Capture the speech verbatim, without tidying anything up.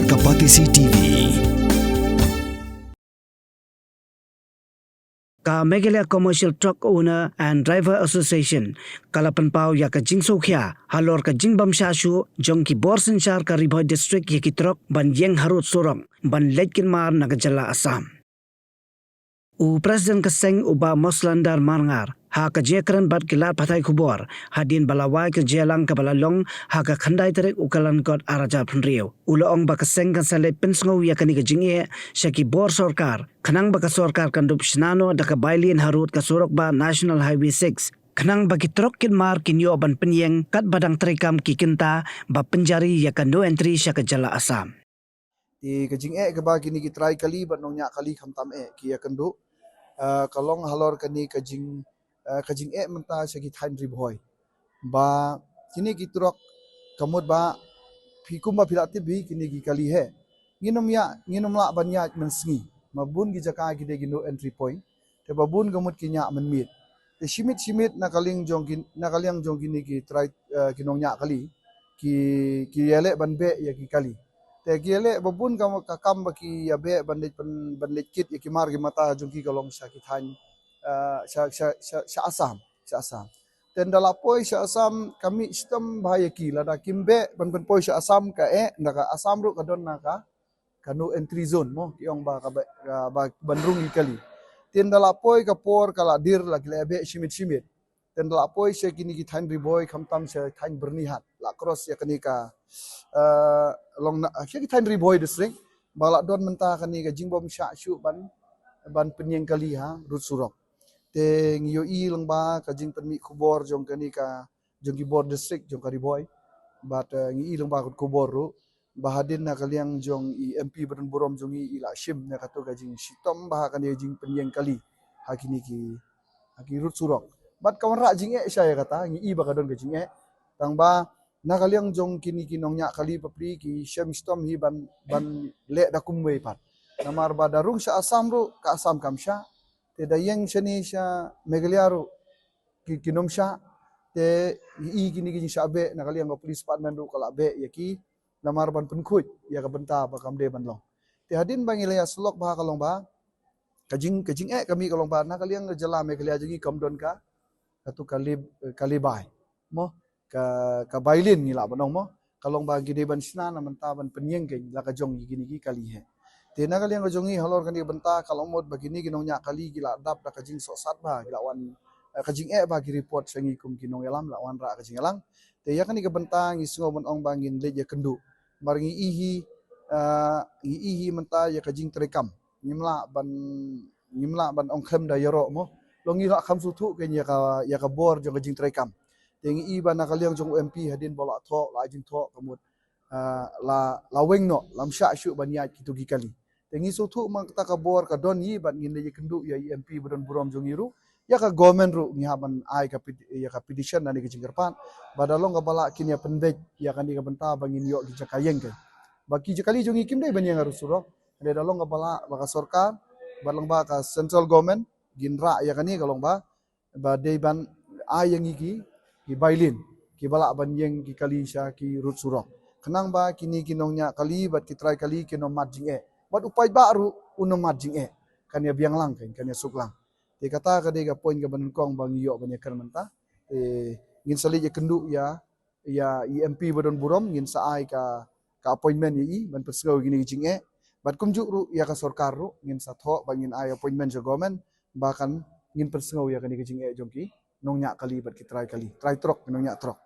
Ka Batesi T V. Ka Meghalaya Commercial Truck Owner and Driver Association ka la pynpaw ïa ka jingsngewkhia halor ka jingbym shah shuh jong ki bor synshar ka Ri Bhoi District ïa ki trok ban ïeng harud surok ban leit kynmar na ka jylla Assam. U President ka seng, u Bah Moslandar Marngar, ha ka jingïakren bad ki lad pathai khubor hadien ba la wai ka jingïalang kaba la long ha ka khyndai tarik u Kyllalyngkot ar hajar phew hynriew, u la ong ba ka seng kan sa leit pynsngew ïa kane ka jingeh sha ki bor sorkar khnang ba ka sorkar kan dup shna noh da ka bailin harud ka surok bah National Highway six, khnang ba ki trok kynmar kin ïoh ban pynïeng katba dang treikam ki kynta ba pynjari ïa ka no entry sha ka jylla Assam. Te ka jingeh kaba kine ki trai kali bad nongñiah kali khamtam eh ki ïakynduh, ah, ka long halor kane ka jing, ah, ka jingeh mynta sha ki thaiñ Ri Bhoi. Ba kine ki trok, ka mut ba phi, kumba phi la tip hi, kine ki kali hi ngin ym ïa, ngin ym lah ban ïaid mynsngi. Ma bun ki jaka ki dei ki no entry point. Te ba bun ka mut ki ñiah mynmiet. Te shimit shimit na ka liang jong ki, na ka liang jong kine ki trai, eh, ki nongñiah kali, ki, ki ïaleh ban beh ïa ki kali. Te ki ïaleh, ba bun ka, ka kam ba ki ïa beh ban leit pyn, ban leit kit ïa ki mar ki mata jong ki ka long sha ki thaiñ, eh, sha, sha, sha, sha Assam, sha Assam. Te ynda la poi sha Assam ka mih shitom bha ïa ki, lada kim beh ban pynpoi sha Assam ka eh, ynda ka Assam ruh ka don na ka ka no entry zone mo, ki ong ba ka ba, ka ba ban rung ïa ki kali. Te ynda la poi ka por ka la dier, la ki la beh shimit shimit. Te ynda la poi sha kine ki thaiñ Ri Bhoi, khamtam sha thaiñ Byrnihat, la cross ïa kane ka, eh, long na, sha ki thaiñ Ri Bhoi District, ba la don mynta kane ka jingbym shah shuh ban, ban pynïeng kali harud surok. Te ngi ïohi lyngba ka jingpynmih khubor jong kane ka, jong ki bor district jong ka Ri Bhoi. Bad, eh, ngi i lyngba ka khubor ruh ba hadien na ka liang jong i M P ba don burom jong ngi, i la shim na kato ka jingshitom bha ha kane ka jingpynïeng kali ha kine ki, ha ki rud surok. Bad ka wanrah jingeh sha ïa kata, ngi i ba ka don ka jingeh. Tang ba na ka liang jong kine ki nongñiah kali bapli ki shem shitom hi ban, ban leh da kumwei pat. Namar ba da rung sha Assam ruh ka Assam kam shah. Te da ïeng shane sha Meghalaya ruh ki, kin ym shah. Te ngi i kine ki jingshah beh, na ka liang ka police department ruh ka la beh ïa ki namar ban pynkhuid ïa ka bynta ba kam dei ban long. Te hadien ba ngi la ïa syllok bha ka long ba ka jing, ka jingeh ka mih ka long ba na ka liang ka jylla Meghalaya jong ngi kam don ka, kato ka lib, ka libai mo, ka, ka bailin ngi lah ban ong mo, ka long ba ngi dei ban shna na mynta ban pynïeng keiñ la ka jong ngi kine ki kali hi. Te na ka liang ka jong ngi halor kane ka bynta ka long mut ba kine ki nongñiah kali ki la dap da ka jingsohsat bha, ki la wan, eh, ka jingeh bha, ki report sha ngi kum ki nongïalam, la wanrah ka jingïalang. Te ïa kane ka bynta ngi sngew ban ong ba ngin leit ïakynduh. Namar ngi i hi, eh, ngi i hi mynta ïa ka jingtreikam. Ngim lah ban, ngim lah ban ong khlem da ïaroh mo. Long ngi lah kham sngewthuh keiñ ïa ka, ïa ka bor jong ka jingtreikam. Te ngi i ba na ka liang jong u M P hadien ba la thoh, la ai jingthoh ka mut, ah, la, la weng noh, la ym shah shuh ban ïaid kito ki kali. Te ngi sngewthuh ma kata ka bor ka don hi bad ngin leit ïakynduh ïa i M P ba don burom jong ngi ruh. Ïa ka government ruh ngi hap ban ai ka pet-, ïa ka petition lane ka jingkyrpad. Ba da long kaba lah kin ïa pynbeit ïa kane ka bynta ba ngin ïoh ki jaka ïeng keiñ. Ba ki jaka kali jong ngi kim dei ban ïeng harud surok. Hynrei da long kaba lah ba ka sorkar, ba long ba ka central government, ngin rah ïa kane ka long ba, ba dei ban ai ïa ngi ki, ki bailin, kiba lah ban ïeng ki kali sha ki rud surok. Khnang ba kine ki nongñiah kali bad ki trai kali kin ym mad jingeh. Bad u paidbah ruh un ym mad jingeh. Kan ïa biang lang keiñ, kan ïa suk lang. Te kata ka dei ka point kaba nyngkong ba ngi ïoh ban ïakren mynta. Te ngin sa leit ïakynduh ïa, ïa i M P ba don burom, ngin sa ai ka, ka appointment ïa i ban pynsngew ïa kine ki jingeh. Bad kumjuh ruh ïa ka sorkar ruh ngin sa thoh ba ngin ai appointment sha government ba kan ngin pynsngew ïa kane ka jingeh jong ki nongñiah kali bad ki trai kali, trai trok, ki nongñiah trok.